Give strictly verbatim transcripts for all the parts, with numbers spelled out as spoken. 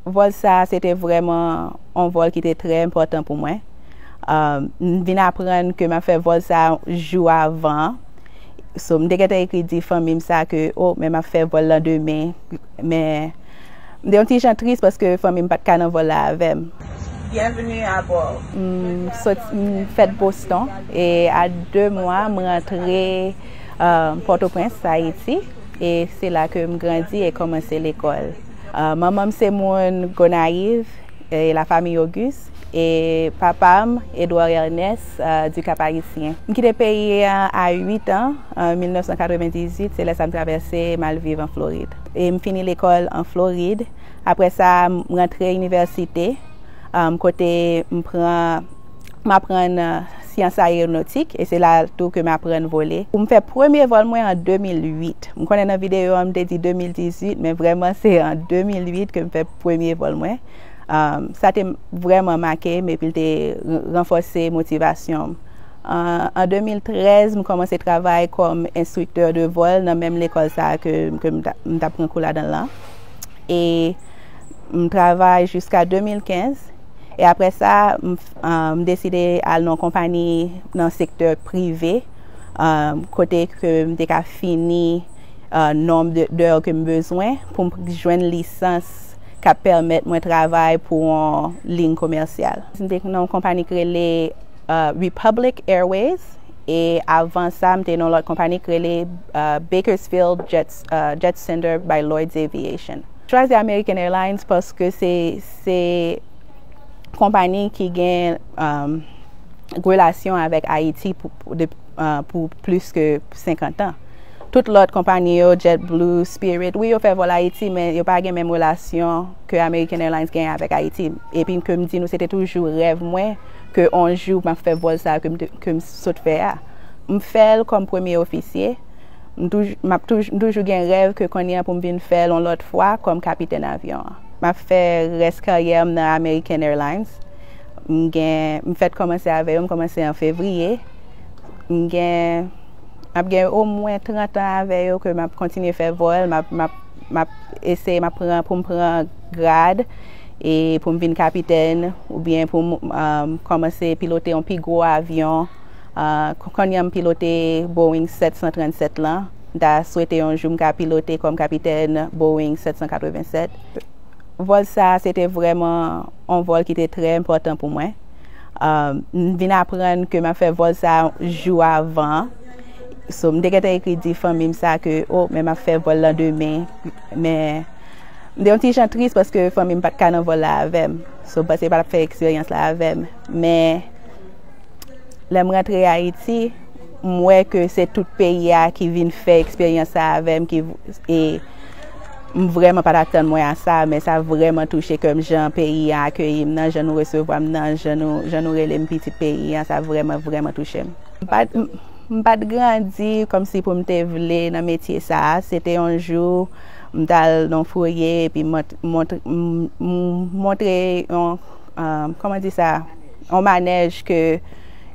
Vòl sa a, se te vrèman yon vòl ki te trè enpòtan pou mwen. Um, m vin aprann ke m ap fè vòl sa a jou avan an. So, m te gentan ekri di fanmi m sa ke, o, men m ap fè vòl lan demen. Men, m te yon ti jan tris paske fanmi m pa t ka nan vòl la avè m. Bienvenue à bord. M sot, m fèt Boston e a de mwa, m rantre, uh, Pòtoprens, Ayiti. E se la ke m grandi e kòmanse lekòl. Uh, manman m se moun Gonayiv, e la famille Auguste, e papa m, Edouard Ernest, uh, du Cap Haïtien. M kite peyi a a uit an, an mil nèf san katrevendizuit, se lè sa m travèse m al viv an Florid. E m fini lekòl an Florid. Apre sa, m rantre inivèsite, um, kote m pran, m aprann, uh, syans ayewonotik, e se la tou ke m aprann vole. Pou m fè premye vòl mwen an de mil uit. M konnen nan videyo an, m te di de mil dizuit, men vrèman, se an de mil uit ke m fè premye vòl mwen. Um, sa te vrèman make m, epi l te r-, ranfòse motivasyon m. An, an de mil trèz, m kòmanse travay kòm enstriktè de vòl nan menm lekòl sa a ke, ke m ta, m t ap pran kou ladan l lan. E m travay jiska de mil kenz. E apre sa, m, ah, m deside al nan yon konpani nan sektè prive, ah, kote ke m te ka fini, ah, nonb de, dè ke m bezwen pou m jwenn lisans k ap pèmèt mwen travay pou yon liy komèsyal. M te nan yon konpani ki rele, ah, Republic Airways. E avan sa, m te nan yon lòt konpani ki rele, ah, Bakersfield Jets, ah, Jet Center by Lloyd's Aviation. Chwazi American Airlines paske se, se konpani ki gen, um, relasyon avèk Ayiti pou, pou, de, ah, pou plis ke senkant an. Tout lòt konpani yo, JetBlue, Spirit, wi, yo fè vòl Ayiti, men yo pa gen menm relasyon ke American Airlines gen avèk Ayiti. Epi ke m di nou, se te toujou rèv mwen ke yon jou m ap fè vòl sa a ke m te, ke m sot fè a. M fè l kòm premye ofisye. M touj-, m ap touj-, m toujou gen rèv ke kounye a pou m vin fè l yon lòt fwa kòm kapitèn avyon an. M ap fè rès karyè m nan American Airlines. M gen, m fèk kòmanse avè yo, m kòmanse an fevriye. M gen, m ap gen omwen trant an avè yo ke m ap kontinye fè vòl, m ap, m ap, m ap eseye, m ap pran, pou m pran grad, e pou m vin kapitèn, oubyen pou m, um, kòmanse pilote yon pi gwo avyon. Ah, k-, kounye a m pilote Boeing sèt san trannsèt lan. M ta swete yon jou m ka pilote kòm kapitèn Boeing sèt san katreven sèt. Vòl sa a, se te vrèman yon vòl ki te trè enpòtan pou mwen. Ah, m vin aprann ke m ap fè vòl sa a jou avan. So, m te gentan ekri di fanmi m sa ke, o, men m ap fè vòl lan demen. Men, m te yon ti jan tris paske fanmi m pa t ka nan vòl la avè m. So, m panse yo pa t ap fè eksperyans la avè m. Men, lè m rantre Ayiti, m wè ke se tout peyi a ki vin fè eksperyans sa avè m, ki, e m vrèman pa t atann mwen a sa, men sa vrèman touche kè m, jan peyi a akeyi m nan, jan nou resevwa m nan, jan nou, jan nou rele m pitit peyi a, sa vrèman, vrèman touche m. M pa t, m, m pa t grandi kòmsi pou m te vle nan metye sa a. Se te yon jou, m t al nan yon foye, epi m mont-, mont-, m, m montre yon, ah, kòman di sa? Yon manèj ke,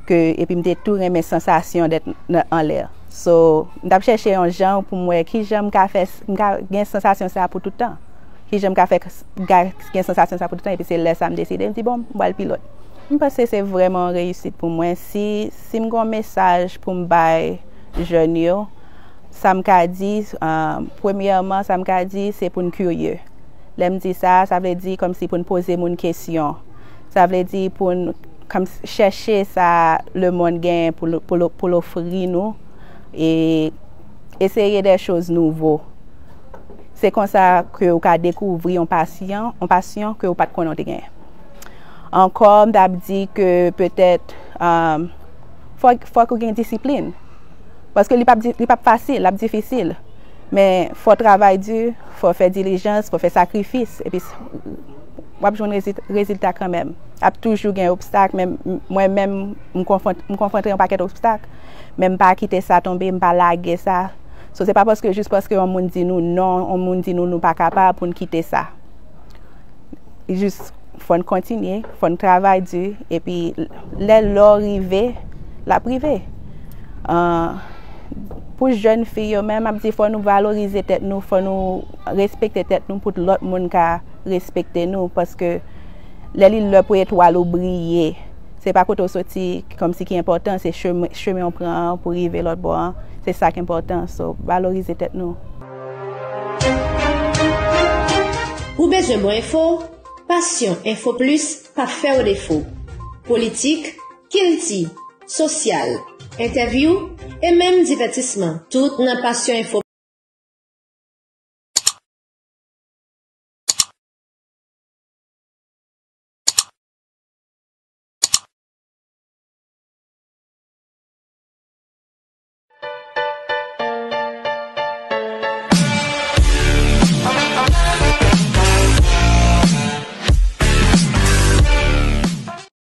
ke, epi m te tou renmen sansasyon dèt nan, anlè. So, m t ap chèche yon jan pou m wè ki jan m ka fè, m ka gen sansasyon sa pou tout tan. Ki jan m ka fè, ka gen sansasyon sa pou tout tan, epi se lè sa m deside, m di, "Bon, m pral pilot." M panse se vrèman yon reyisit pou mwen. Si, si m gen yon mesaj pou m bay jèn yo, sa m ka di, ah, premyèman, sa m ka di, se pou n kirye. Lè m di sa, sa vle di kòmsi pou n poze moun kesyon. Sa vle di pou n kòm chèche sa lemonn gen pou l, pou l, pou l ofri nou e eseye de choz nouvo. Se konsa ke ou ka dekouvri yon pasyan, yon pasyon ke ou pa t konnen w te genyen. Ankò, m t ap di ke petèt, um, fòk, fòk ou gen disiplin. Paske li p ap di, li p ap fasil, l ap difisil. Men fò w travay di, fò w fè dilijans, fò w fè sakrifis. Epi s-, w ap jwenn rezi-, rezilta kanmenm. Ap toujou gen obstak, men m, mwen menm, m konfwont-, m konfwontre yon pakèt obstak. Men m pa kite sa tonbe, m pa lage sa. So, se pa paske, jis paske yon moun di nou non, yon moun di nou nou pa kapab pou n kite sa. Jis fò n kontinye, fò n travay di, epi lè lè w rive, l ap rive. Ah, pou jèn fi yo menm, m ap di fò nou valorize tèt nou, fò nou respekte tèt nou pou lòt moun ka respekte nou, paske lè li lè pou etwal ou briye, se pa kote w soti kòmsi ki enpòtan, se chemen, chemen w pran an pou rive lòt bò an, se sa k enpòtan. So, valorize tèt nou. Ou bezwen bon enfo? Passion Info Plus p ap fè w defo. Politik, kilti, sosyal, entèvyou e menm divètisman, tout nan Passion Info